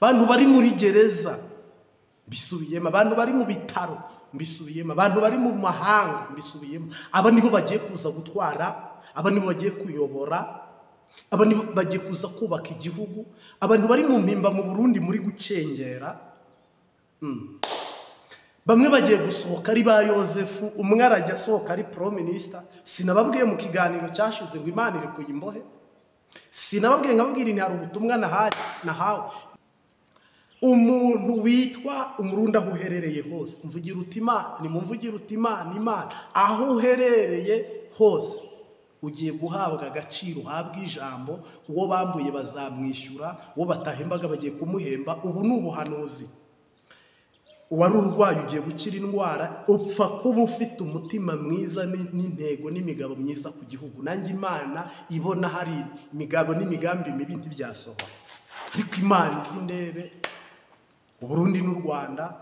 Abantu bari muri gereza mbisubiyemo, abantu bari mu bitaro mbisubiyemo, abantu bari mu mahanga mbisubiyemo. Aba nibo bagiye kuza gutwara, aba nibo bagiye kuyobora, aba nibo bagiye kuza kubaka igihugu. Abantu bari mu mpimba mu Burundi muri gukengera, bamwe bagiye gusohoka ari ba Yozefu, umwe arajya asohoka ari prime minister. Sinababwiye mu kiganiro cyashize ngo Imana irekuye imbohe? Sinababwiye nkababwira nti hari ubutumwa nahawe. Umuntu witwa Umurundi aho uherereye hose, mvugira uti Imana, nimumvugira uti Imana, Imana, aho uherereye hose ugiye guhabwa agaciro, uhabwe ijambo. Uwo bambuye bazamwishyura, uwo batahembaga bagiye kumuhemba. Ubu ni ubuhanuzi. Uwari urwaye ugiye gukira indwara. Upfa kuba ufite umutima mwiza n'intego n'imigabo myiza ku gihugu. Nanjye Imana ibona hari imigabo n'imigambi mibi ntibyasohora, ariko Imana izi ndebe. Uburundi n'u Rwanda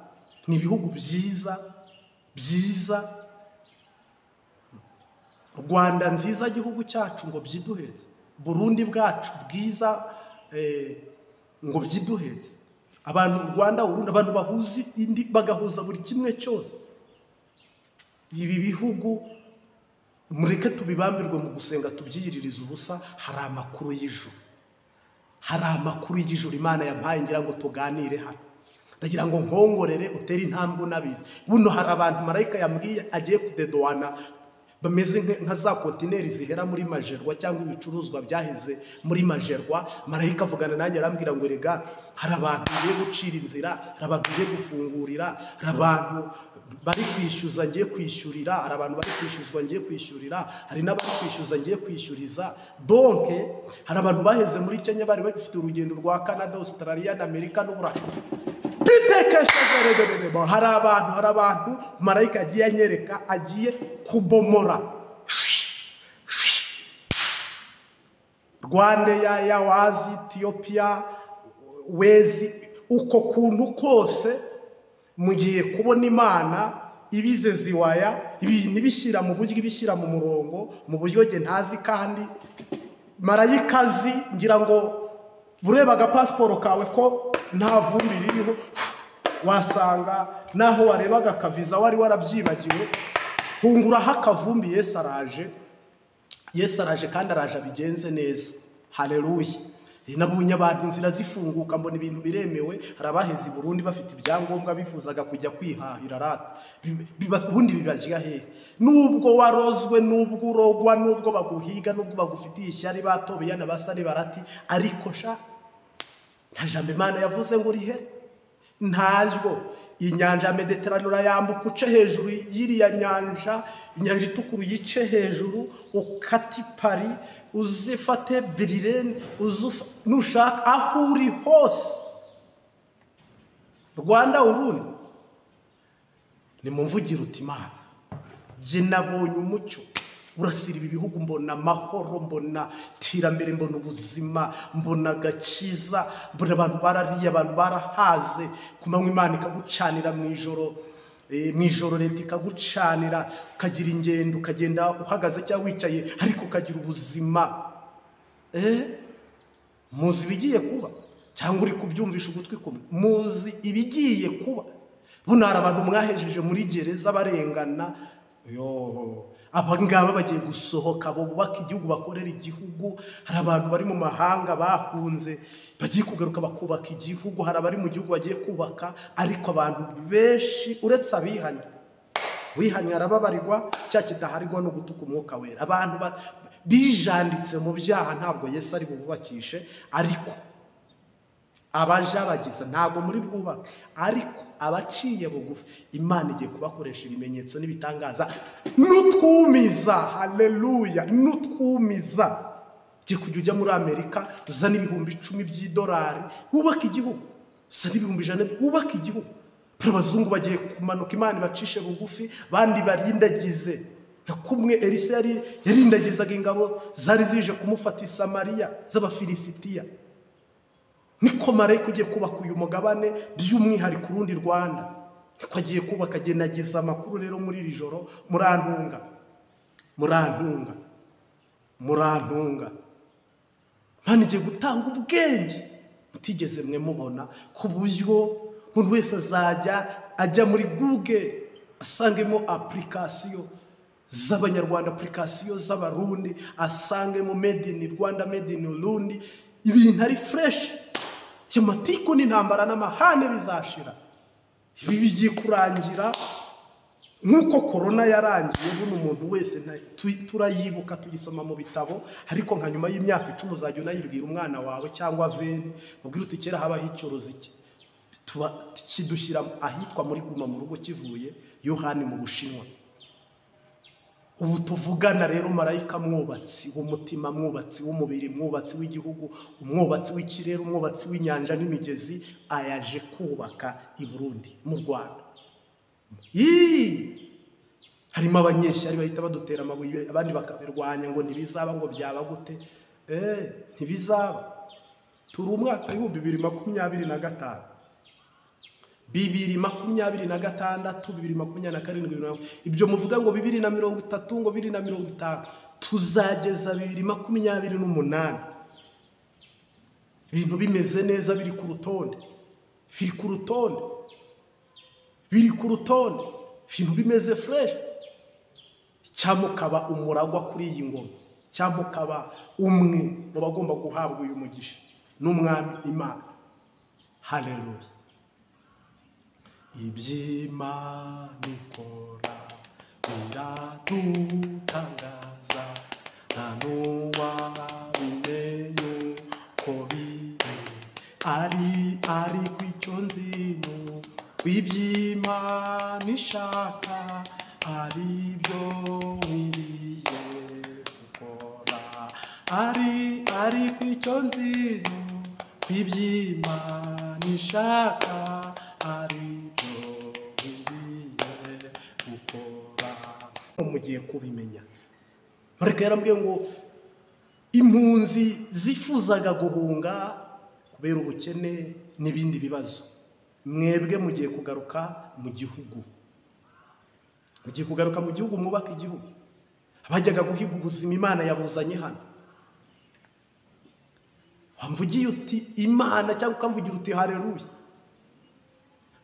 ni ibihugu byiza byiza. Rwanda nziza, gihugu cyacu ngo byiduhetse. Burundi bwacu bwiza ngo byiduhetse. Abantu Rwanda, Urundi, abantu bahuza indi bagahuza buri kimwe cyose. Ibi bihugu mureke tubibambirwe mu gusenga, tubyiyiririze ubusa. Hari amakuru y'ijuru, hari amakuru y'ijuru Imana yampaye ngira ngo tuganire hano. Ndagira ngo nkongorere utere intambwe unabizi. Buno hari abantu marayika yambwiye agiye kudedowana, bameze nka za kontineri zihera muri Majerwa cyangwa ibicuruzwa byaheze muri Majerwa. Marayika avugana nanjye arambwira ngo erega hari abantu ngiye gucira inzira, hari abantu ngiye gufungurira, hari abantu bari kwishyuza ngiye kwishyurira, hari abantu bari kwishyuzwa ngiye kwishyurira, hari n'abari kwishyuza ngiye kwishyuriza. Donc hari abantu baheze muri Kenya bari bafite urugendo rwa Canada, Australia na Amerika n'Uburayi. Hari abantu, hari abantu marayika agiye anyereka agiye kubomora. Rwanda ya wazi, Ethiopia wezi, uko kuntu kose mugiye kubona Imana ibize ziwaya ibintu ibishyira mu buryo, ibishyira mu murongo, mu buryo nge ntazi. Kandi marayika azi, ngira ngo urebaga pasiporo kawe ko nta vumbi ririho, wasanga naho warebaga akaviza wari warabyibagiwe. Hunguraho akavumbi. Yesu araje, Yesu araje, kandi araje abigenze neza. Haleluya. Nabonye abantu inzira zifunguka, mbona ibintu biremewe. Hari abaheze i Burundi bafite ibyangombwa bifuzaga kujya kwihahira rata, ubundi bibajya hehe? Nubwo warozwe, nubwo urogwa, nubwo baguhiga, nubwo bagufitiye ishyari batobeye n'abasani barati, ariko sha nta jambo Imana yavuze ngo urihere, ntaryo. Inyanja ya Mediterane urayambuka uce hejuru y'iriya nyanja, inyanja itukura uyice hejuru, ukate Pari, uzifate Berlin, nushaka aho uri hose. Rwanda, Urundi, nimumvugire uti Imana, jye nabonye umucyo urasira ibi bihugu, mbona amahoro, mbona iterambere, mbona ubuzima, mbona agakiza, mbona abantu barariye, abantu barahaze. Ku manywa Imana ikagucanira, mu ijoro mu ijoro leta ikagucanira, ukagira ingendo, ukagenda uhagaze cyangwa wicaye, ariko ukagira ubuzima. Muzi ibigiye kuba, cyangwa uri kubyumvisha ugutwi kumwe? Muzi ibigiye kuba. Buno hari abantu mwahejeje muri gereza barengana. Yo, aba ngaba bagiye gusohoka, bo bubaka igihugu, bakorera igihugu. Hari abantu bari mu mahanga bahunze bagiye kugaruka bakubaka igihugu, hari abari mu gihugu bagiye kubaka. Ariko abantu benshi uretse abihanye, wihanye arababarirwa, cya kidaharirwa no gutuka umwuka wera. Abantu bijanditse mu byaha ntabwo Yesu ari bububakishe, ariko abajabagiza ntabwo muri bwubake, ariko abaciye bugufi Imana igiye kubakoresha ibimenyetso n'ibitangaza n'utwumiza. Haleluya, n'utwumiza. Ugiye kujya ujya muri Amerika uzana 10,000 by'idolari wubaka igihugu, uzana 100,000 wubaka igihugu. Abazungu bagiye kumanuka, Imana ibacishe bugufi, bandi barindagize. Kumwe Elisa yarindagizaga ingabo zari zije kumufata i Samariya z'Abafilisitiya, niko marayika ugiye kubaka uyu mugabane, by'umwihariko urundi Rwanda, niko agiye kubaka. Agenagiza amakuru rero muri iri joro, murantunga, murantunga, murantunga. Imana igiye gutanga ubwenge Mutigeze mwe mubona, ku buryo umuntu wese azajya ajya muri Google asangemo application z'Abanyarwanda, application z'Abarundi, asangemo made in Rwanda, made in Burundi, ibintu ari fresh. Amatiku n'intambara n'amahane bizashira. Ibi bigiye kurangira nk'uko korona yarangiye. Buno umuntu wese turayibuka, tuyisoma mu bitabo, ariko nka nyuma y'imyaka 10 uzajya unayibwira umwana wawe cyangwa veni, mubwire uti kera habaho icyorezo iki kidushyira ahitwa muri Guma mu rugo kivuye Yohani mu Bushinwa. Ubu tuvugana rero marayika mwubatsi w'umutima, mwubatsi w'umubiri, mwubatsi w'igihugu, umwubatsi w'ikirere, umwubatsi w'inyanja n'imigezi, ayaje kubaka i Burundi, mu Rwanda. Harimo abanyeshyari bahita badutera amabuye, abandi bakabirwanya ngo ntibizaba, ngo byaba gute. Ntibizaba. Turi umwaka 2025, 2026, 2027, ibyo muvuga ngo 2030, ngo 2050, tuzageza 2028 ibintu bimeze neza, biri ku rutonde, biri ku rutonde, biri ku rutonde, ibintu bimeze fresh. Cyamukaba umuragwa kuri iyi ngoma, cyamukaba umwe mu bagomba guhabwa uyu mugisha n'umwami Imana. Haleluya. Iby'Imana ikora biradutangaza, nta n'uwabimenya uko biri, ariko icyo nzi ni uko iby'Imana ishaka ari byo nkwiriye gukora, ariko icyo nzi ni uko iby'Imana ishaka ari byo nkwiriye gukora. Mugiye kubimenya. Marayika yarambwiye ngo impunzi zifuzaga guhunga kubera ubukene n'ibindi bibazo, mwebwe mugiye kugaruka mu gihugu, mugiye kugaruka mu gihugu, mwubaka igihugu. Abajyaga guhiga ubuzima Imana yabuzanye hano. Wamvugiye uti Imana, cyangwa ukamvugira uti haleluya.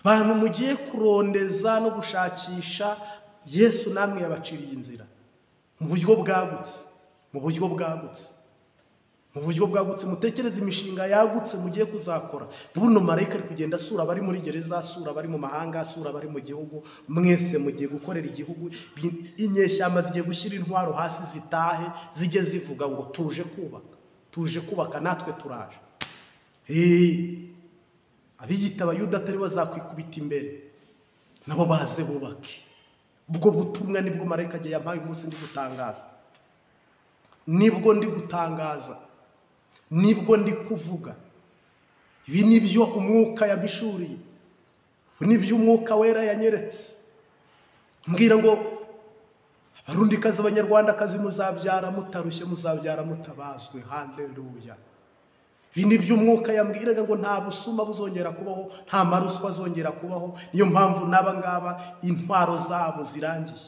Bantu mugiye kurondeza no gushakisha Yesu, namwe yabaciriye inzira mu buryo bwagutse, mu buryo bwagutse, mu buryo bwagutse. Mutekereze imishinga yagutse mugiye kuzakora. Buno marayika ari kugenda asura abari muri gereza, asura abari mu mahanga, asura abari mu gihugu. Mwese mugiye gukorera igihugu. Inyeshyamba zigiye gushyira intwaro hasi, zitahe, zijye zivuga ngo tuje kubaka, tuje kubaka, natwe turaje. Abiyita Abayuda atari bazakwikubita imbere, nabo baze bubake. Ubwo butumwa nibwo marayika agiye yampaye umunsi ndi gutangaza, nibwo ndi gutangaza, nibwo ndi kuvuga. Ibi nibyo umwuka yampishuriye, nibyo umwuka wera yanyeretse. Mbwira ngo Abarundikazi, Abanyarwandakazi, muzabyara mutarushye, muzabyara mutabazwe. Haleluya. Ibi nibyo umwuka yambwiraga ngo nta busuma buzongera kubaho, nta maruswa azongera kubaho. Niyo mpamvu n'aba ngaba intwaro zabo zirangiye,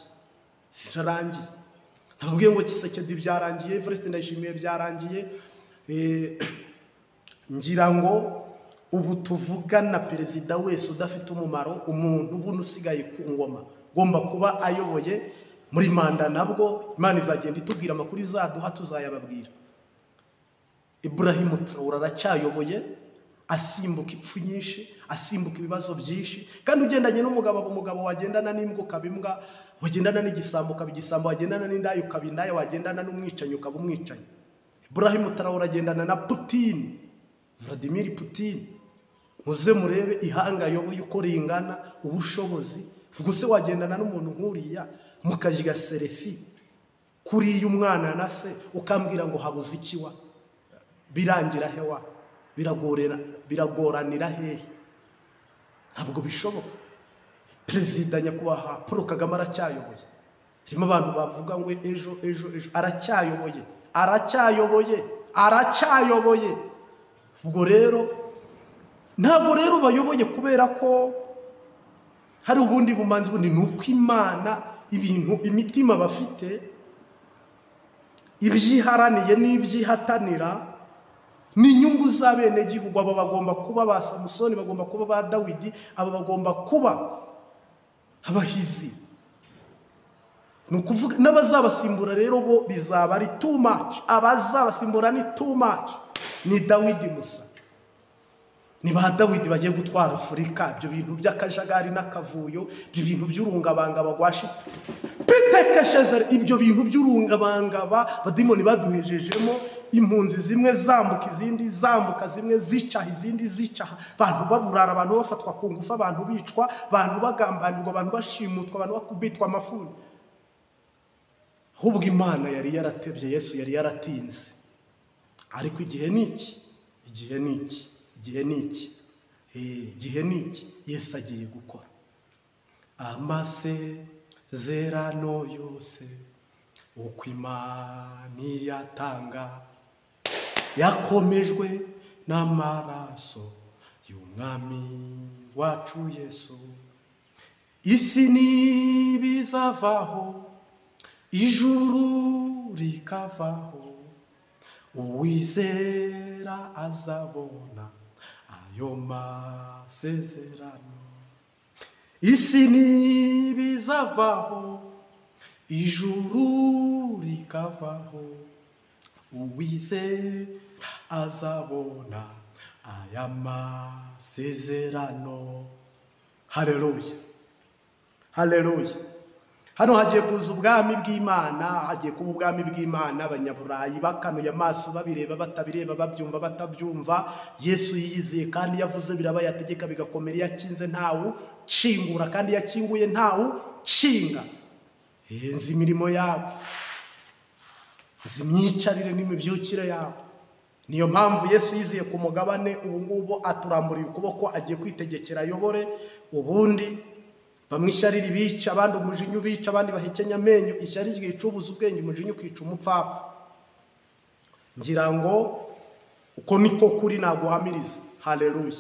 zirarangiye. Nababwiye ngo Tshisekedi byarangiye, Evariste Ndayishimiye byarangiye. Ngira ngo ubu tuvugana perezida wese udafite umumaro, umuntu ubundi usigaye ku ngoma ugomba kuba ayoboye muri manda, nabwo Imana izagenda itubwira amakuru izaduha, tuzayababwira. Ibrahim Traoré aracyayoboye, asimbuka ipfu nyinshi, asimbuka ibibazo byinshi. Kandi ugendanye n'umugabo, umugabo wagendana n'imbwa ukaba imbwa, wagendana n'igisambo ukaba igisambo, wagendana n'indaya ukaba indaya, wagendana n'umwicanyi ukaba umwicanyi. Ibrahim Traoré agendana na Putin, Vladimir Putin. Muze murebe ihanga ayoboye uko ringana, ubushobozi. Ubwo se wagendana n'umuntu nk'uriya mukajya serefi kuriya umwana na se, ukambwira ngo habuze ikiwa? Birangira hewa? Biragoranira hehe? Ntabwo bishoboka. Perezida nyakubahwa Paul Kagame aracyayoboye. Harimo abantu bavuga ngo ejo ejo ejo, aracyayoboye, aracyayoboye, aracyayoboye. Ubwo rero ntabwo rero bayoboye kubera ko hari ubundi bumanzi bundi, ni uko Imana ibintu imitima bafite ibyiharaniye n'ibyihatanira Ni inyungu z'abenegihugu. Abo bagomba kuba ba Samusoni, bagomba kuba ba Dawidi, abo bagomba kuba abahizi. Ni ukuvuga n'abazabasimbura rero bo bizaba ari too much. Abazabasimbura ni too much. Ni Dawidi musa, ni ba Dawidi bagiye gutwara Afurika. Ibyo bintu by'akajagari n'akavuyo, ibyo bintu by'urungabangaba rwashita pitekeshezere, ibyo bintu by'urungabangaba badimoni baduhejejemo, impunzi zimwe zambuka izindi zambuka, zimwe zicaha izindi zicaha, abantu baburara, abantu bafatwa ku ngufu, abantu bicwa, abantu bagambanirwa, abantu bashimutwa, abantu bakubitwa amafuni. Ahubwo Imana yari yaratebye, Yesu yari yaratinze, ariko igihe ni iki, igihe ni iki, igihe ni iki, igihe ni iki. Yesu agiye gukora amasezerano yose uko Imana iyatanga yakomejwe n'amaraso y'Umwami wacu Yesu. Isi ntibizavaho, ijuru rikavaho, uwizera azabona ayo masezerano. Isi ntibizavaho, ijuru rikavaho, uwizera azabona aya masezerano. Haleluya, haleluya. Hano hagiye kuza ubwami bw'Imana, hagiye kuba ubwami bw'Imana. Abanyaburayi bakanuye amaso, babireba batabireba, babyumva batabyumva. Yesu yiyizeye kandi yavuze biraba, yategeka bigakomera. Iyo akinze ntawu kingura, kandi yakinguye ntawu kinga. Nzi imirimo yabo, nzi imyicarire n'imibyukire yabo. Niyo mpamvu Yesu yiziye ku mugabane ubu ngubu, aturamburiye ukuboko, agiye kwitegekera ayobore. Ubundi bamwe ishyari ribica, abandi umujinya ubica, abandi bahekenya amenyo. Ishyari ryica ubuza ubwenge, umujinya ukica umupfapfa. Ngira ngo uko niko kuri naguhamiriza. Haleluya,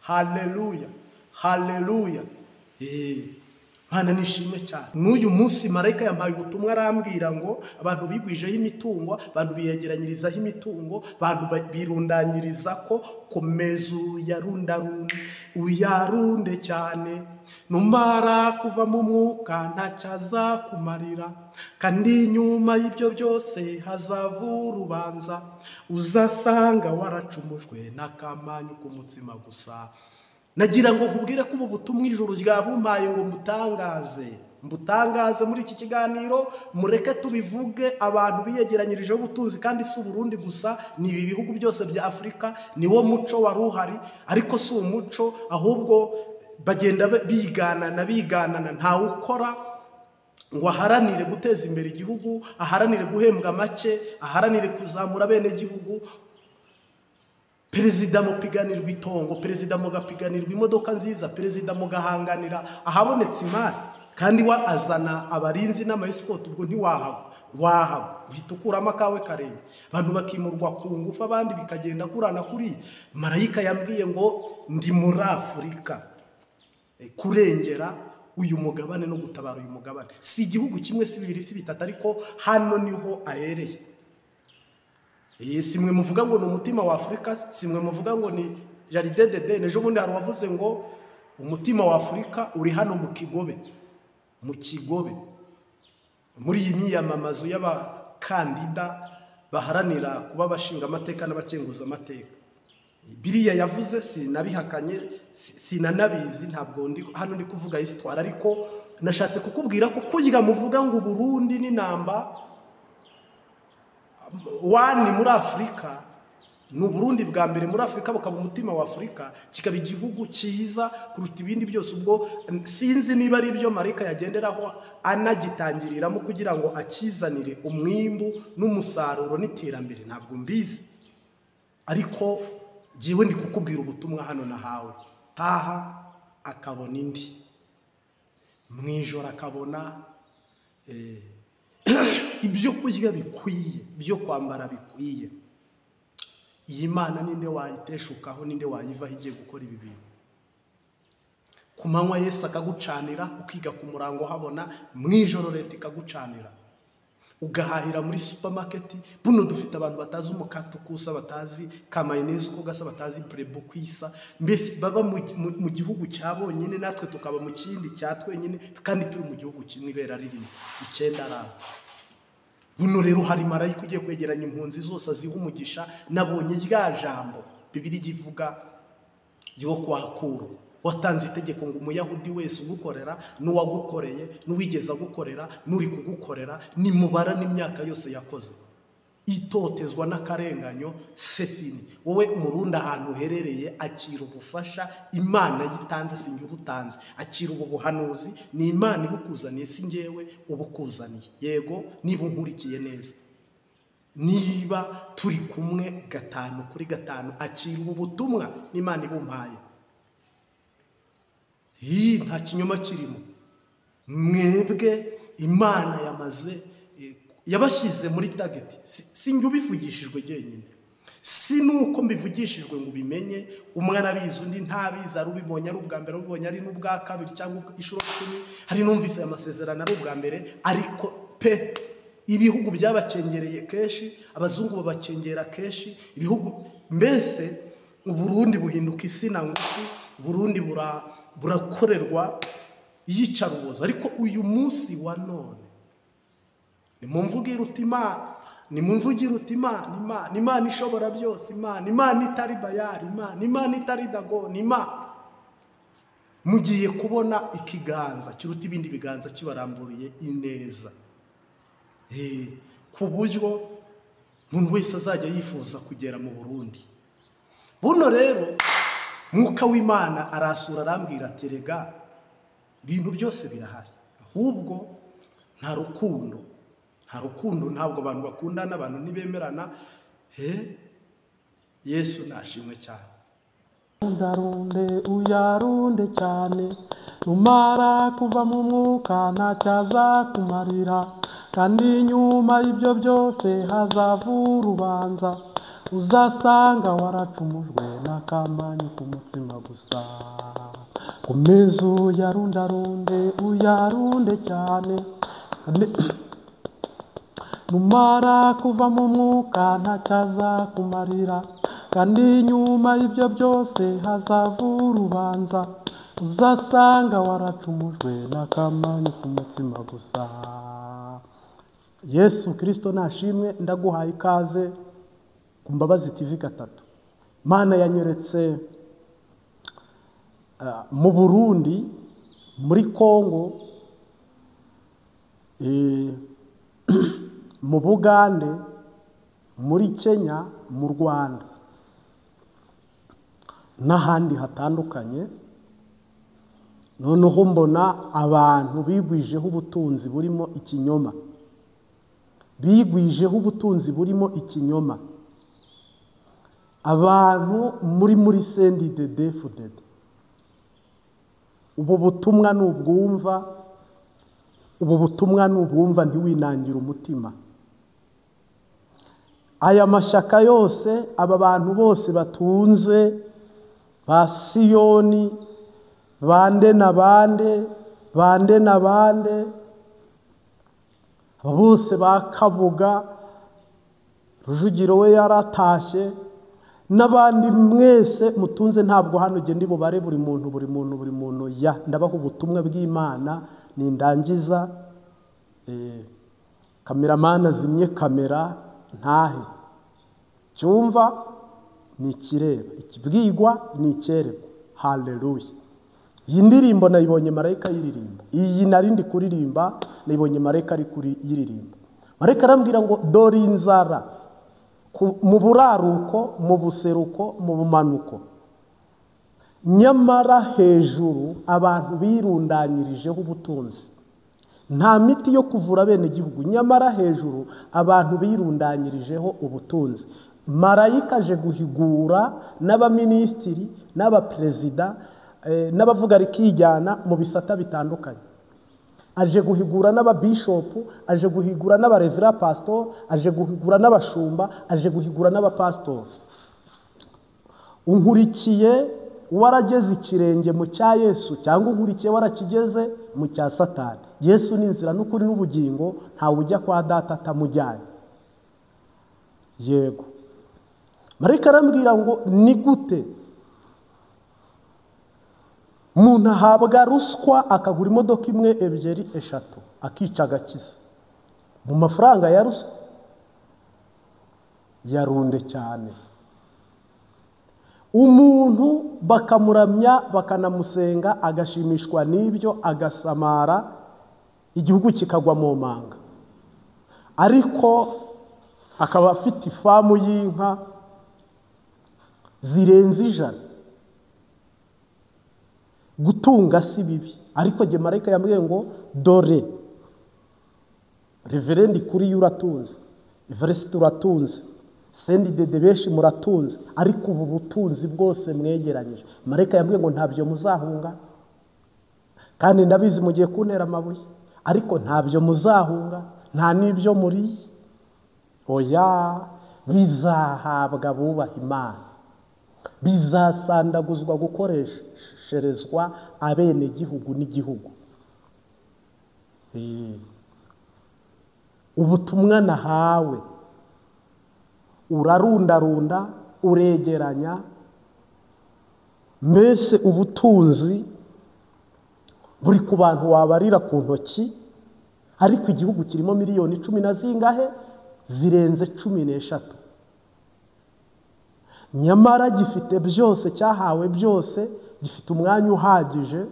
haleluya, haleluya. Mana nishimwe cyane. N'uyu munsi marayika yampaye ubutumwa, arambwira ngo abantu bigwijeho imitungo, abantu biyegeranyirizaho imitungo, abantu birundanyiriza ko komeza uyarundarunde, uyarunde cyane. Numara kuva mu mwuka ntacyazakumarira, kandi nyuma y'ibyo byose hazava urubanza, uzasanga waracumujwe n'akamanyu k'umutsima gusa. Nagira ngo nkubwire ko ubu butumwa ijuru ryabumpaye ngo mbutangaze, mbutangaze muri iki kiganiro. Mureke tubivuge. Abantu biyegeranyirijeho ubutunzi, kandi si Uburundi gusa, ni ibi bihugu byose bya Afurika, niwo muco wari uhari. Ariko si umuco, ahubwo bagenda biganana biganana, ntawe ukora ngo aharanire guteza imbere igihugu, aharanire guhembwa make, aharanire kuzamura bene gihugu. Perezida mupiganirwa itongo, perezida mugapiganirwa imodoka nziza, perezida mugahanganira ahabonetse imari, kandi wa azana abarinzi n'amayesikoti. Ubwo ntiwahagwa, wahagwa uhita ukuramo akawe karenge. Abantu bakimurwa ku ngufu, abandi bikagenda kurana kuri. Marayika yambwiye ngo ndi muri Afurika kurengera uyu mugabane no gutabara uyu mugabane. Si igihugu kimwe, si bibiri, si bitatu, ariko hano niho ahereye. Si mwe muvuga ngo ni umutima wa Afurika, si mwe muvuga ngo ni Jardin d'Eden. Ejo bundi hari uwavuze ngo umutima wa Afurika uri hano mu Kigobe, mu Kigobe, muri iyi myiyamamazo y'abakandida baharanira kuba abashinga amateka n'abakenguza amateka. Biriya yavuze sinabihakanye, sinanabizi, ntabwo ndi hano ndi kuvuga histoire, ariko nashatse kukubwira ko kurya muvuga ngo Burundi ni namba 1 muri Afurika, ni Uburundi bwa mbere muri Afurika, bukaba umutima wa Afurika, kikaba igihugu cyiza kuruta ibindi byose. Ubwo sinzi niba ari ibyo marayika yagenderaho anagitangiriramo kugira ngo akizanire umwimbu n'umusaruro n'iterambere, ntabwo mbizi, ariko jyewe ndi kukubwira ubutumwa hano nahawe. Taha akabona indi, mu ijoro akabona ibyo kurya bikwiye, ibyo kwambara bikwiye. Iyi Mana ninde wayiteshukaho, ninde wayivaho igiye gukora ibi bintu? Ku manywa Yesu akagucanira, ukiga ku murango habona, mu ijoro leta ikagucanira. Ugahahira muri supermarket. Buno dufite abantu batazi umukate uko usa, batazi ka mayonnaise uko gasa, batazi brebo uko isa, mbese baba mu gihugu cya bonyine, natwe tukaba mu kindi cya twenyine, kandi turi mu gihugu kimwe, ibera ririmo 9 rama. Buno rero hari marayika ugiye kwegeranya impunzi zose aziha umugisha. Nabonye rya jambo Bibiliya ivuga yo kwa Kuro, watanze itegeko ngo umuyahudi wese ugukorera n'uwagukoreye n'uwigeze agukorera n'uri kugukorera nimubara n'imyaka yose yakoze itotezwa n'akarenganyo sefini. Wowe Murundi ahantu uherereye, akira ubufasha Imana yitanze, si njye ubutanze. Akira ubu buhanuzi, ni Imana ibukuzaniye, si njyewe ubukuzaniye. Yego, niba unkurikiye neza, niba turi kumwe 5 kuri 5, akira ubu butumwa n'Imana ibumpaye. Nta kinyoma kirimo. Mwebwe Imana yamaze yabashyize muri target. Si njye ubivugishijwe jyenyine, si nuko mbivugishijwe ngo ubimenye, umwe arabizi undi ntabizi, ari ubibonye ari ubwa mbere, ubibonye ari n'ubwa kabiri cyangwa inshuro 10, hari numvise aya masezerano ari ubwa mbere. Ariko pe, ibihugu byabakengereye kenshi, abazungu babakengera kenshi, ibihugu mbese Uburundi buhinduka isina ngufi, Burundi burakorerwa iyicarubozo. Ariko uyu munsi wa none nimumvugire uti Imana, nimumvugire uti Imana, Imana, Imana ishobora byose, Imana, Imana itari Bayari, Imana, Imana itari Dagoni, Imana. Mugiye kubona ikiganza kiruta ibindi biganza kibaramburiye ineza, ku buryo umuntu wese azajya yifuza kugera mu Burundi. Buno rero Mwuka w'Imana arasura arambwira ati rega ibintu byose birahari, ahubwo nta rukundo, nta rukundo, ntabwo abantu bakundana, abantu ntibemerana. Yesu nashimwe cyane. Ndarunde uyarunde cyane, numara kuva mu mwuka ntacyazakumarira, kandi nyuma y'ibyo byose hazava urubanza, uzasanga waracumujwe n'akamanyu k'umutsima gusa. Komeza uyarundarunde uyarunde cyane, numara kuva mu mwuka ntacyazakumarira, kandi nyuma y'ibyo byose hazava urubanza, uzasanga waracumujwe n'akamanyu k'umutsima gusa. Yesu Kristo nashimwe. Ndaguhaye ikaze ku Mbabazi TV 3. Mana yanyeretse mu Burundi, muri Kongo, mu Bugande, muri Kenya, mu Rwanda n'ahandi hatandukanye. Noneho mbona abantu bigwijeho ubutunzi burimo ikinyoma, bigwijeho ubutunzi burimo ikinyoma. Abantu muri sendi dede fudede. Ubu butumwa nubwumva, ubu butumwa nubwumva ntiwinangira umutima. Aya mashyaka yose, aba bantu bose batunze, ba Siyoni, bande na bande, bande na bande, aba bose ba Kabuga, Rujugiro we yaratashye, n'abandi mwese mutunze, ntabwo hano ugenda ibubare buri muntu buri muntu buri muntu. Ya ndabaha ubutumwa bw'Imana nindangiza. Kameramana azimye kamera ntahe, cyumva ni ikireba, ikibwigwa ni icyerekwa. Haleluya. Iyi ndirimbo nayibonye marayika yiririmba, iyi narindi kuririmba nayibonye marayika ari kuyiririmba. Marayika arambwira ngo dore inzara mu buraruko, mu buseruko, mu bumanuko, nyamara hejuru abantu birundanyirijeho ubutunzi. Nta miti yo kuvura bene gihugu, nyamara hejuru abantu birundanyirijeho ubutunzi. Marayika aje guhigura n'abaministiri n'abaperezida n'abavuga rikijyana mu bisata bitandukanye. Aje guhigura n'ababishopu, aje guhigura n'abarevera pastor, aje guhigura n'abashumba, aje guhigura n'abapastor. Unkurikiye warageze ikirenge mu cya Yesu cyangwa unkurikiye warakigeze mu cya Satani. Yesu ni inzira n'ukuri n'ubugingo, ntawe ujya kwa data atamujyanye. Yego, marayika arambwira ngo ni gute umuntu ahabwa ruswa akagura imodoka imwe, ebyiri, eshatu, akica agakiza mu mafaranga ya ruswa? Yarunde cyane. Umuntu bakamuramya bakanamusenga, agashimishwa n'ibyo, agasamara, igihugu kikagwa mu manga, ariko akaba afite ifamu y'inka zirenze 100. Gutunga si bibi, ariko jye marayika yambwiye ngo dore reverendi kuri yo uratunze, Evariste uratunze, Sendi Dede benshi muratunze, ariko ubu butunzi bwose mwegeranyije, marayika yambwiye ngo ntabyo muzahunga. Kandi ndabizi mugiye kuntera amabuye, ariko ntabyo muzahunga, nta n'ibyo muri oya, bizahabwa bubaha Imana, bizasandaguzwa gukoresherezwa abenegihugu n'igihugu. Ubutumwa nahawe, urarundarunda, uregeranya, mbese ubutunzi buri ku bantu wabarira ku ntoki, ariko igihugu kirimo miliyoni 10 na zingahe zirenze 13, nyamara gifite byose, cyahawe byose, gifite umwanya uhagije.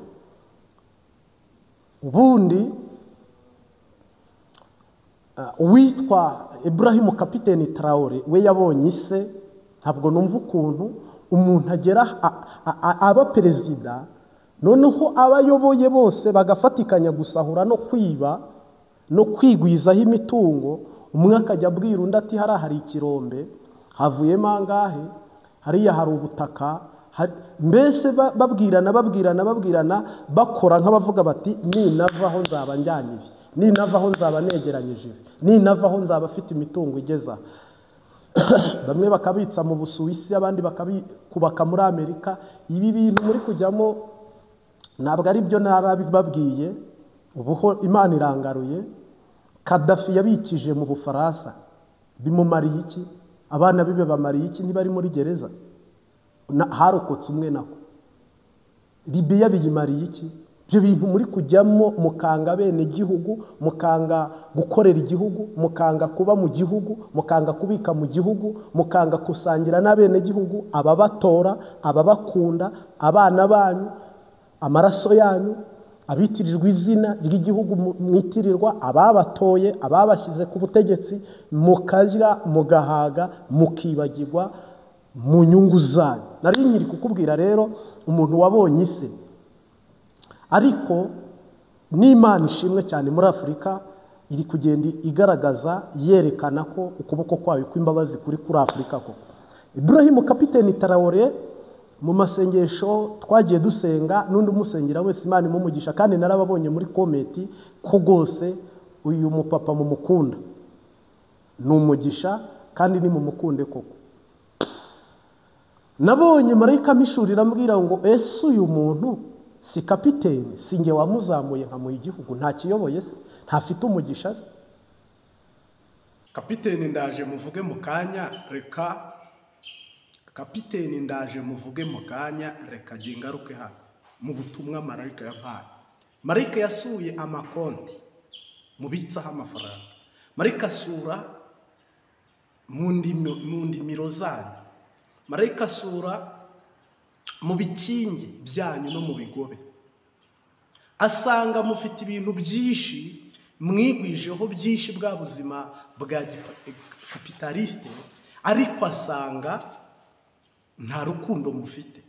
Ubundi uwitwa Ibrahim Kapiteni Traore we yabonye ise. Ntabwo numva ukuntu umuntu agera aba perezida, noneho abayoboye bose bagafatikanya gusahura no kwiba no kwigwizaho imitungo. Umwe akajya abwira undi ati hariya hari ikirombe, havuyemo angahe, hariya hari ubutaka, mbese babwirana babwirana babwirana, bakora nk'abavuga bati ninavaho nzaba njyanye ibi, ninavaho nzaba negeranyije ibi, ninavaho nzaba afite imitungo igeza. Bamwe bakabitsa mu Busuwisi, abandi bakabikubaka muri Amerika. Ibi bintu muri kujyamo ntabwo ari byo narabibabwiye, ubuho Imana irangaruye. Kadafi yabikije mu Bufaransa, bimumariye iki? Abana bibe bamariye iki? Ntibari muri gereza, harokotse umwe nako. Libiya biyimariye iki? Ibyo bintu muri kujyamo mukanga bene igihugu, mukanga gukorera igihugu, mukanga kuba mu gihugu, mukanga kubika mu gihugu, mukanga gusangira n'abene gihugu, ababatora, ababakunda, abana banyu, amaraso yanyu, abitirirwa izina ry'igihugu mwitirirwa, ababatoye, ababashyize ku butegetsi, mukarya mugahaga, mukibagirwa mu nyungu zanyu. Nari nkiri kukubwira rero umuntu wabonye ise. Ariko n'Imana ishimwe cyane muri Afurika iri kugenda igaragaza, yerekana ko ukuboko kwayo kw'imbabazi kuri Afurika koko. Ibrahim Kapiteni Traore mu masengesho twagiye dusenga, n'undi umusengera wese Imana imumugisha, kandi narababonye muri kometi ko rwose uyu mupapa mumukunda, ni umugisha kandi ni mumukunde koko. Nabonye marayika amishurira ambwira ngo ese uyu muntu si kapiteni, si nge wamuzamuye nkamuha igihugu, ntakiyoboye se, ntafite umugisha se? Kapiteni ndaje muvuge mu kanya, reka kapiteni ndaje muvuge mu kanya, reka ngaruke hano mu butumwa marayika yampaye. Marayika yasuye amakonti mubitsaho amafaranga, marayika asura mu ndimiro zanyu, marayika asura mu bikingi byanyu no mu bigobe, asanga mufite ibintu byinshi mwigwijeho byinshi bwa buzima bwa kapitaliste, ariko asanga nta rukundo mufite,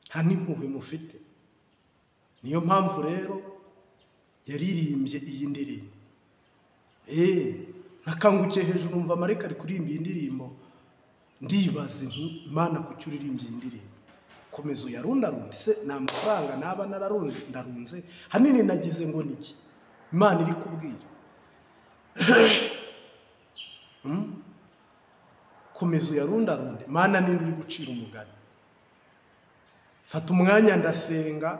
nta n'impuhwe mufite. Niyo mpamvu rero yaririmbye iyi ndirimbo. Nakangukiye hejuru numva marayika ari kuririmba iyi ndirimbo, ndibaza nti Imana kuki uririmbye iyi ndirimbo? Komeza uyarundarunde se, ni amafaranga naba nararundarunze hanini nagize ngo niki Imana iri kubwira. Komeza uyarundarunde, Imana ninde uri gucira umugani? Fata umwanya ndasenga,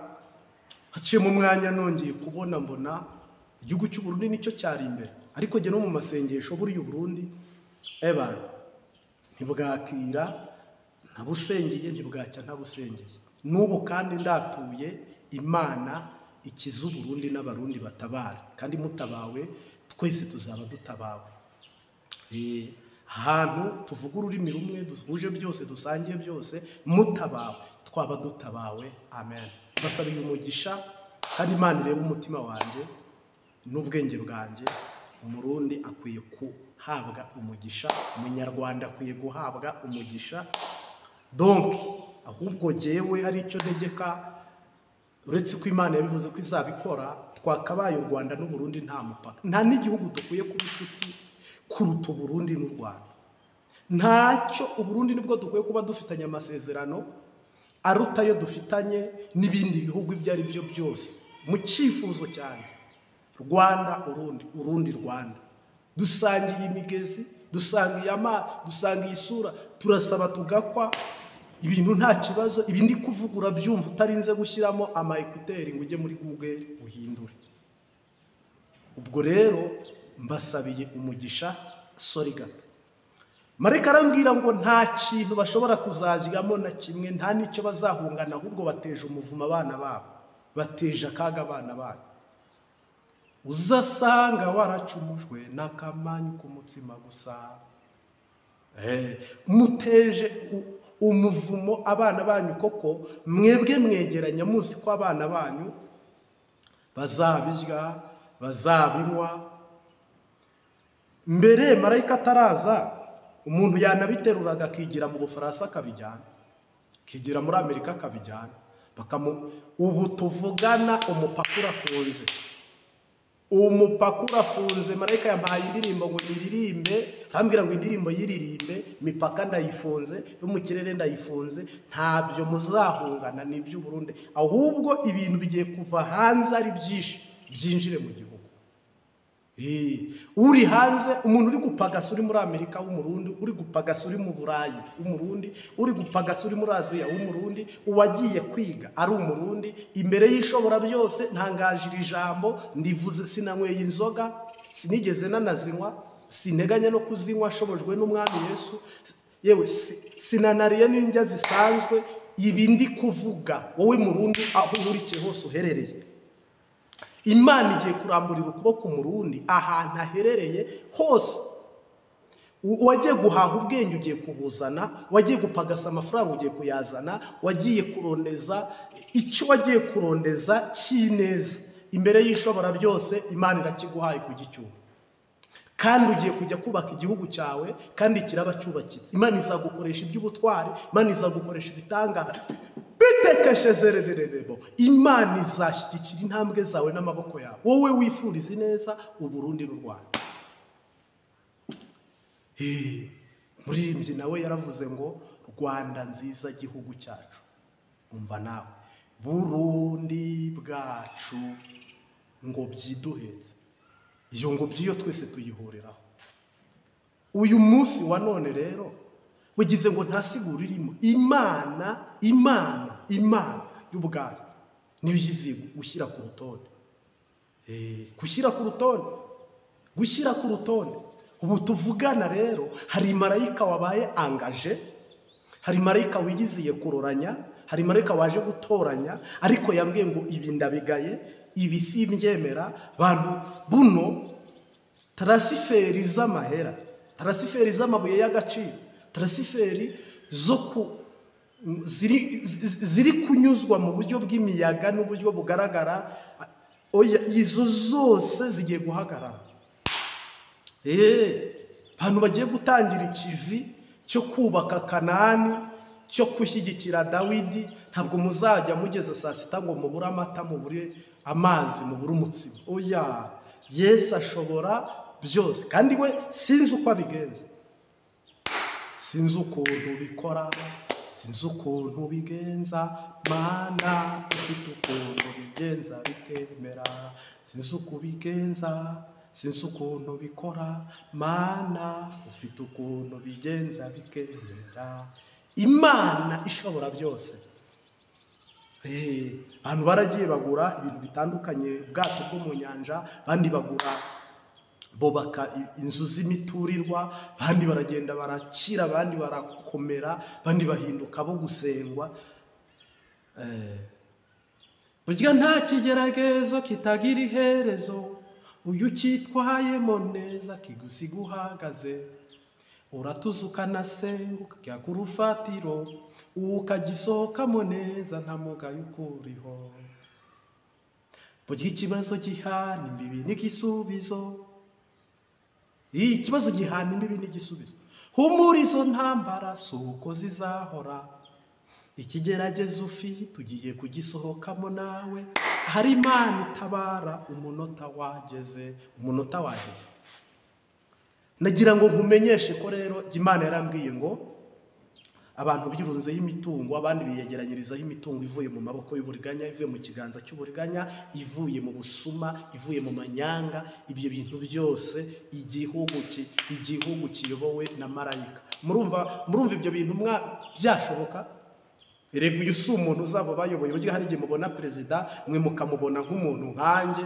haciyemo umwanya nongeye kubona mbona igihugu cy'u Burundi nicyo cyari imbere. Ariko jye no mu masengesho buriya Burundi ebana ntibwakira ntabusengeye, ntibwacya ntabusengeye. N'ubu kandi ndatuye Imana ikiza Burundi n'abarundi batabara, kandi mutabawe twese tuzaba dutabawe. Ahantu tuvuga ururimi rumwe, duhuje byose, dusangiye byose, mutabawe twaba dutabawe. Amen. Basabiye umugisha kandi Imana irebe umutima wanjye n'ubwenge bwanjye. Umurundi akwiye guhabwa umugisha, umunyarwanda akwiye guhabwa umugisha. Donc ahubwo jyewe ari icyo ntegeka, uretse ko Imana yabivuze ko izabikora, twakabaye u Rwanda n'u Burundi nta mupaka, nta n'igihugu dukwiye kuba inshuti kuruta Burundi n'u Rwanda. Ntacyo u Burundi nibwo dukwiye kuba dufitanye amasezerano aruta ayo dufitanye n'ibindi bihugu ibyo ari byo byose. Mu cyifuzo cyane, Rwanda Urundi, Urundi Rwanda, dusangiye imigezi, dusangiye amazi, dusangiye isura, turasaba tugakwa ibintu nta kibazo. Ibi ndi kuvuga urabyumva utarinze gushyiramo ama ekuteri ngo ujye muri Google uhindure. Ubwo rero mbasabiye umugisha. Sorry gato, Marayika arambwira ngo nta kintu bashobora kuzaryamo na kimwe, nta n'icyo bazahungana, ahubwo bateje umuvumo abana babo, bateje akaga abana babo. Uzasanga waracumujwe n'akamanyu k'umutsima gusa. Muteje umuvumo abana banyu, koko mwebwe mwegeranya muzi ko abana banyu bazabirya, bazabinywa. Mbere marayika ataraza, umuntu yanabiteruraga akigira mu Bufaransa akabijyana, akigira muri Amerika akabijyana. Ubu tuvugana umupaka urafunze, umupaka urafunze. Marayika yampaye indirimbo ngo nyiririmbe, arambwira ngo indirimbo yiririmbe, imipaka ndayifunze, yo mu kirere ndayifunze, ntabyo muzahungana n'iby'u Burundi, ahubwo ibintu bigiye kuva hanze ari byinshi byinjire mu gihugu. Uri hanze, umuntu uri gupagasa uri muri Amerika w'umurundi, uri gupagasa uri mu Burayi w'umurundi, uri gupagasa uri muri Aziya w'umurundi, uwagiye kwiga ari umurundi, imbere y'ishobora byose ntangaje iri jambo ndivuze, sinanyweye inzoga, sinigeze nanazinywa, sinteganya no kuzinywa, shobojwe n'Umwami Yesu, yewe sinanariye n'indya zisanzwe. Ibi ndi kuvuga wowe murundi aho uhurikiye hose uherereye, Imana igiye kuramburira ukuboko umurundi ahantu aherereye hose. Wagiye guhaha ubwenge ugiye kubuzana, wagiye gupagasa amafaranga ugiye kuyazana, wagiye kurondeza icyo wagiye kurondeza cy'ineza imbere y'ishobora byose, Imana irakiguhaye kugicyura. Kandi ugiye kujya kubaka igihugu cyawe, kandi kiraba cyubakitse. Imana izagukoresha iby'ubutwari, Imana izagukoresha ibitangaza. Imana izashyigikira intambwe zawe n'amaboko yawe, wowe wifuriza ineza Uburundi n'u Rwanda. Muririmbyi nawe yaravuze ngo Rwanda nziza gihugu cyacu, umva nawe Burundi bwacu, ngo byiduhetse. Iyo ngobyi yo twese tuyihuriraho. Uyu munsi wa none rero bugize ngo nta siguro irimo. Imana, Imana, Imana y'ubwayo niyo yiziye gushyira ku rutonde, gushyira ku rutonde, gushyira ku rutonde. Ubu tuvugana rero hari marayika wabaye angaje, hari marayika wigiziye kuroranya, hari marayika waje gutoranya, ariko yambwiye ngo ibi ndabigaye, ibi simbyemera. Bantu buno tarasiferi z'amahera, tarasiferi z'amabuye y'agaciro, tarasiferi zo ku ziri kunyuzwa mu buryo bw'imiyaga n'uburyo bugaragara, oya izo zose zigiye guhagarara. Abantu bagiye gutangira ikivi cyo kubaka Kanani, cyo gushyigikira Dawidi. Ntabwo muzajya mugeze saa sita ngo mubure amata, mubure amazi, mubure umutsima. Oya, Yesu ashobora byose, kandi we sinzi uko abigenza, sinzi ukuntu bikora, sinzi ukuntu bigenza. Mana ufite ukuntu bigenza bikemera, sinzi uko bigenza, sinzi ukuntu bikora. Mana ufite ukuntu bigenza bikemera. Imana ishobora byose Abantu baragiye bagura ibintu bitandukanye, ubwato bwo mu nyanja, abandi bagura bubaka inzu z'imiturirwa, abandi baragenda barakira, abandi barakomera, abandi bahinduka bo gusengwa. Burya nta kigeragezo kitagira iherezo, uyu cyitwayemo neza kigusiga uhagaze, uratuza ukanasenga ukajya ku rufatiro, ukagisohokamo neza nta mugayo ukuriho. Burya ikibazo gihana imbibi n'igisubizo, ikibazo gihana imbibi n'igisubizo. Humura izo ntambara si uko zizahora, ikigeragezo ufite ugiye kugisohokamo nawe, hari Imana itabara, umunota wageze, umunota wageze. Nagira ngo nkumenyeshe ko rero Imana yarambwiye ngo abantu birunzeho imitungo, abandi biyegeranyirizaho imitungo ivuye mu maboko y'uburiganya, ivuye mu kiganza cy'uburiganya, ivuye mu busuma, ivuye mu manyanga, ibyo bintu byose igihugu kiyobowe na marayika. Murumva ibyo bintu byashoboka? Erega uyu si umuntu uzaba bayoboye. Burya hari igihe mubona perezida mwe mukamubona nk'umuntu nkanjye,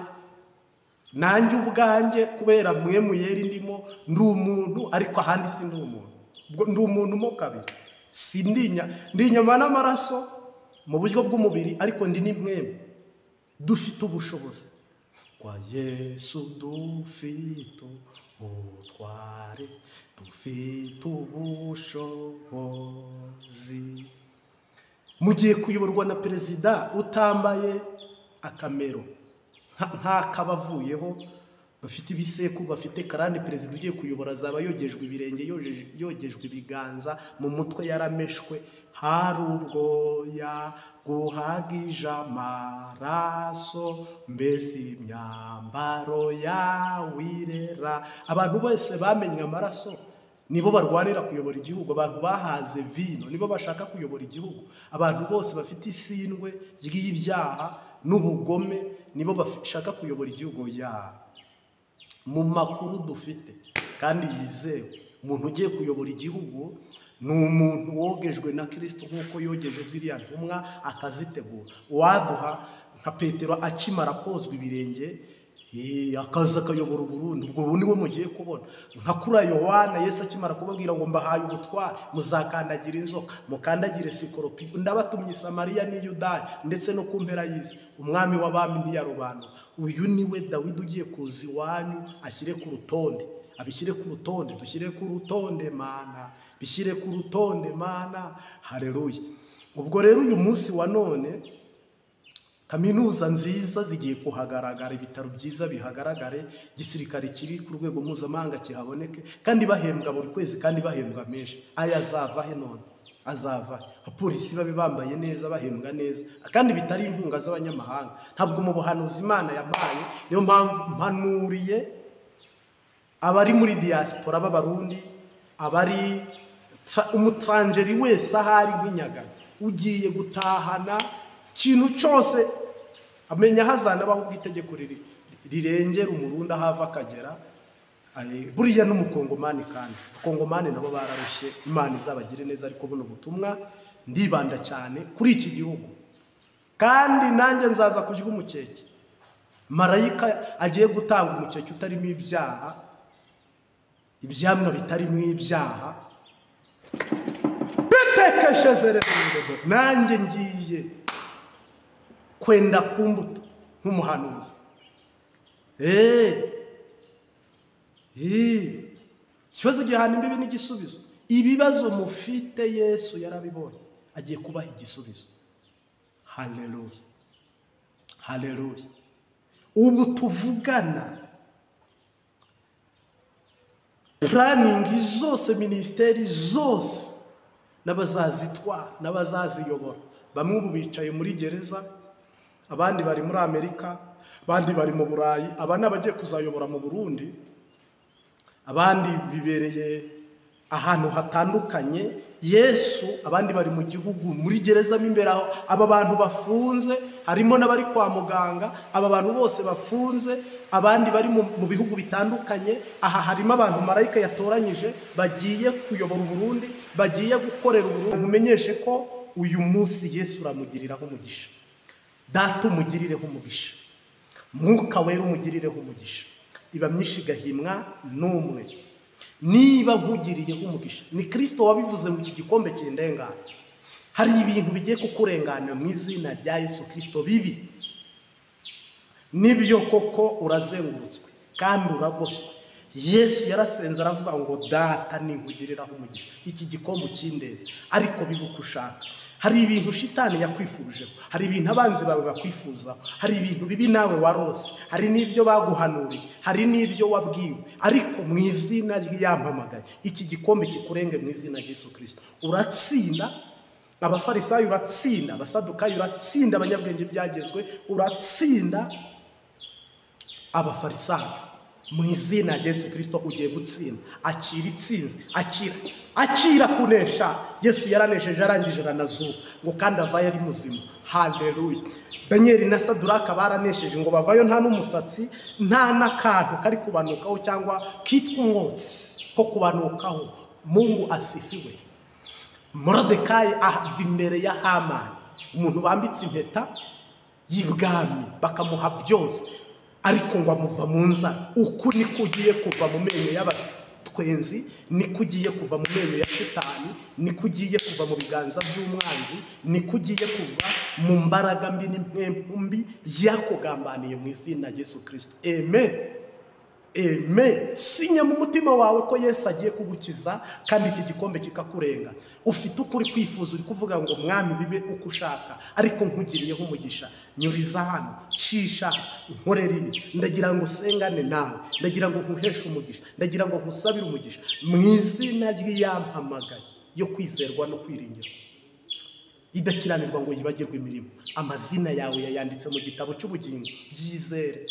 nanjye ubwanjye kubera mwe muyeri ndimo ndi umuntu, ariko ahandi si ndi umuntu, ndi umuntu mo kabiri. Si ndi inyama n'amaraso mu buryo bw'umubiri, ariko ndi n'imwemwe. Dufite ubushobozi kwa Yesu, dufite ubutware, dufite ubushobozi. Mugiye kuyoborwa na perezida utambaye akamero nk'akabavuyeho, bafite ibisekuru, bafite karande. Perezida ugiye kuyobora azaba yogejwe ibirenge, yogejwe ibiganza, mu mutwe yarameshwe, hari ubwoya bwuhagije amaraso, mbese imyambaro yawe irera. Abantu bose bamenye amaraso nibo barwanira kuyobora igihugu, abantu bahaze vino nibo bashaka kuyobora igihugu, abantu bose bafite isindwe ry'ibyaha n'ubugome nibo bashaka kuyobora igihugu. Ya mu makuru dufite kandi yizewe, umuntu ugiye kuyobora igihugu ni umuntu wogejwe na Kristo nk'uko yogeje ziriya ntumwa akazitegura. Uwaduha nka Petero akimara kozwa ibirenge akaza akayobora Burundi, ubwo niwe mugiye kubona. Nka kuri Yohana, Yesu akimara kubabwira ngo mbahaye ubutware, muzakandagira inzoka, mukandagire sikoropi, ndabatumye Samariya n'i Yudaya ndetse no ku mpera y'isi, umwami w'abami ntiyarobanura. Uyu niwe Dawidi ugiye kuza iwanyu, ashyire ku rutonde, abishyire ku rutonde, dushyire ku rutonde Mana, bishyire ku rutonde Mana. Haleluya. Ubwo rero uyu munsi wa none kaminuza nziza zigiye kuhagaragara, ibitaro byiza bihagaragare, igisirikare kiri ku rwego mpuzamahanga kihaboneke, kandi bahembwa buri kwezi, kandi bahembwa menshi. Aya azava he none? Azava abapolisi babe bambaye neza, bahembwa neza, kandi bitari inkunga z'abanyamahanga. Ntabwo mu buhanuzi Imana yampaye, niyo mpamvu mpanuriye abari muri diaspora b'Abarundi, abari umutranjeri wese ahari nk'inyaga ugiye gutahana ikintu cyose amenya hazana baho ubwitegeko rirengera umurundi ahava akagera. Buriya n'umukongomani, kandi abakongomani nabo bararushye, Imana izabagire neza. Ariko buno butumwa ndibanda cyane kuri iki gihugu, kandi nanjye nzaza kurya umukeke. Marayika agiye gutanga umukeke utarimo ibyaha, ibyamwa bitarimo ibyaha, bitekesheze. Nanjye ngiye kwenda ku mbuto nk'umuhanuzi. Ikibazo gihana imbibi n'igisubizo. Ibibazo mufite Yesu yarabibonye, agiye kubaha igisubizo. Haleluya, haleluya. Ubu tuvugana puraningi zose, minisiteri zose, n'abazazitwara n'abazaziyobora, bamwe ubu bicaye muri gereza, abandi bari muri Amerika, abandi bari mu Burayi, aba n'abagiye kuzayobora mu Burundi, abandi bibereye ahantu hatandukanye. Yesu, abandi bari mu gihugu muri gereza mo imbere aho aba bantu bafunze, harimo n'abari kwa muganga, aba bantu bose bafunze, abandi bari mu bihugu bitandukanye. Aha harimo abantu marayika yatoranyije bagiye kuyobora Uburundi, bagiye gukorera Uburundi. Nkumenyeshe ko uyu munsi Yesu uramugiriraho umugisha. Data umugirireho umugisha, Mwuka Wera umugirireho umugisha. Iba myinshi igahimwa n'umwe. Niba nkugiriyeho umugisha, ni Kristo wabivuze ngo iki gikombe kindengane. Hari ibintu bigiye kukurengana mu izina rya Yesu Kristo bibi. Nibyo koko urazengurutswe kandi uragoswe. Yesu yarasenze aravuga ngo Data ninkugiriraho umugisha, iki gikombe ukindeze, ariko bibe uko ushaka. Hari ibintu shitani yakwifujeho, hari ibintu abanzi bawe bakwifuzaho, hari ibintu bibi nawe warose, hari n'ibyo baguhanuriye, hari n'ibyo wabwiwe, ariko mu izina ry'Iyampamagaye iki gikombe kikurenge mu izina rya Yesu Kristo. Uratsinda abafarisayo, uratsinda abasadukayo, uratsinda abanyabwenge byagezwe, uratsinda abafarisayo. Mu izina rya Yesu Kristo ugiye gutsinda. Akira itsinzi, akira, akira kunesha. Yesu yaranesheje arangije aranazuka, ngo kandi avayo ari muzima. Haleluya. Daniel na Saduraka baranesheje, ngo bavayo nta n'umusatsi, nta n'akantu kari kubanukaho cyangwa kitwa umwotsi ko kubanukaho. Mungu asifiwe. Moridekayi ava imbere ya Hamani, umuntu bambitse impeta y'ibwami bakamuha byose, ariko ngo amuva mu nzara. Uku niko ugiye kuva mu menyo y'abatwenzi, niko ugiye kuva mu menyo ya shitani, niko ugiye kuva mu biganza by'umwanzi, niko ugiye kuva mu mbaraga mbi n'impempu mbi yakugambaniye mu izina rya Yesu Kristo. Amen. Amen. Sinya mu mutima wawe ko Yesu agiye kugukiza kandi iki gikombe kikakurenga. Ufite ukuri kwifuza, uri kuvuga ngo Mwami bibe uko ushaka, ariko nkugiriyeho umugisha, nyuriza hano, cisha, nkorera ibi, ndagira ngo sengane nawe, ndagira ngo nkuheshe umugisha, ndagira ngo nkusabire umugisha mu izina ry'Iyampamagaye yo kwizerwa no kwiringirwa, idakiranirwa ngo yibagirwe imirimo. Amazina yawe yayanditse mu gitabo cy'ubugingo, byizere.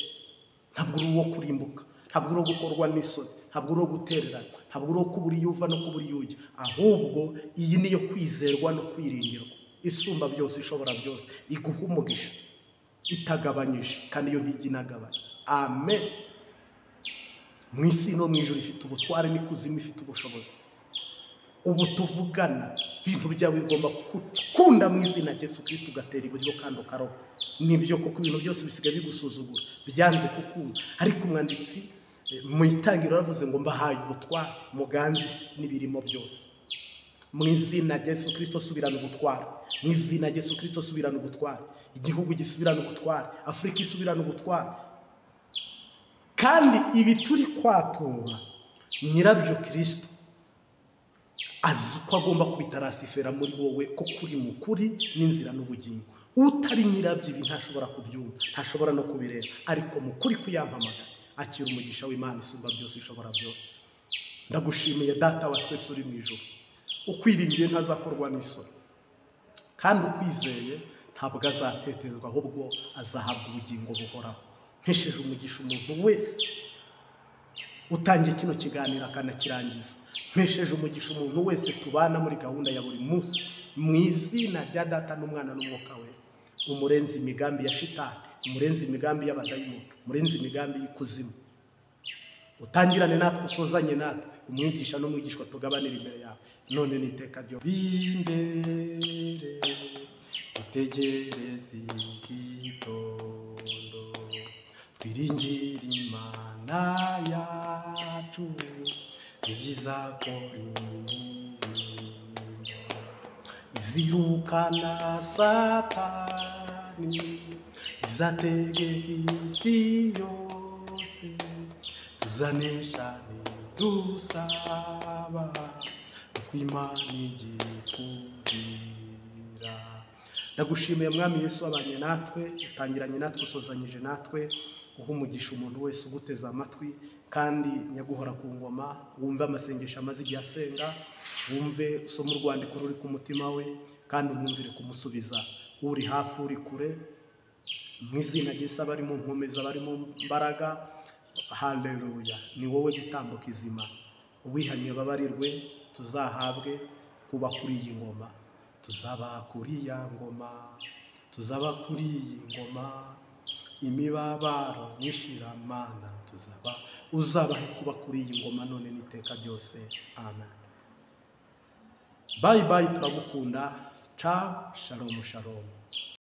Ntabwo uri uwo kurimbuka, ntabwo uri uwo gukorwa n'isoni, ntabwo uri uwo gutererana, ntabwo uri uwo kubura iyo uva no kubura iyo ujya, ahubwo iyi niyo kwizerwa no kwiringirwa, isumba byose, ishobora byose, iguha umugisha itagabanyije, kandi iyo ntijya inagabanya. Amen. Mu isi no mu ijuru ifite ubutware, n'ikuzimu ifite ubushobozi. Ubu tuvugana ibintu byawe bigomba gukunda mu izina rya Yesu Kristo, ugatera iburyo kandi ukaroba. Nibyo koko ibintu byose bisigaye bigusuzugura, byanze kukunda, ariko umwanditsi mu itangiriro yaravuze ngo mbahaye ubutware muganze isi n'ibirimo byose. Mu izina rya Yesu Kristo subirana ubutware, mu izina rya Yesu Kristo subirana ubutware, igihugu gisubirana ubutware, Afurika isubirana ubutware. Kandi ibi turi kwatura nyirabyo Kristo azi ko agomba kubitarasifera muri wowe, ko kuri mukuri n'inzira n'ubugingo. Utari nyirabyo ibi ntashobora kubyumva, ntashobora no kubireba, ariko mukuri kuyampamagara akira umugisha w'Imana isumba byose, ishobora byose. Ndagushimiye Data wa twese uri mu ijuru, ukwiringiye ntazakorwa n'isoni, kandi ukwizeye ntabwo azatetezwa, ahubwo azahabwa ubugingo buhoraho. Mpesheje umugisha umuntu wese utangiye kino kiganiro akanakirangiza. Mpesheje umugisha umuntu wese tubana muri gahunda ya buri munsi, mu izina rya Data n'Umwana n'Umwuka Wera. Umurenzi imigambi ya shitani, umurenzi imigambi y'abadayimoni, umurenzi imigambi y'ikuzimu. Utangirane natwe, usozanye natwe, umwigisha n'umwigishwa tugabanira imbere yawe none n'iteka ryo. Imbere dutegereze igitondo, twiringire Imana yacu izakora imirimo, izirukana Satani, izategeka isi yose, tuzanesha nidusaba uko Imana igikundira. Ndagushimiye Mwami Yesu wabanye natwe, utangiranye natwe, usozanyije natwe, uha umugisha umuntu wese uguteze amatwi, kandi nyaguhora ku ngoma, wumve amasengesho amaze igihe asenga, wumve usome urwandiko ruri ku mutima we, kandi umwumvire kumusubiza, uri hafi uri kure, mu izina rya Yesu abari mu nkomezi, abari mu mbaraga. Haleluya. Ni wowe gitambo kizima, uwihanye babarirwe, tuzahabwe kuba kuri iyi ngoma, tuzaba kuri ya ngoma, tuzaba kuri iyi ngoma, imibabaro n'ishiramana, tuzaba, uzabahe kuba kuri iyi ngoma none n'iteka ryose. Amen. Bye bye, turagukunda. Ciao, shalom shalom.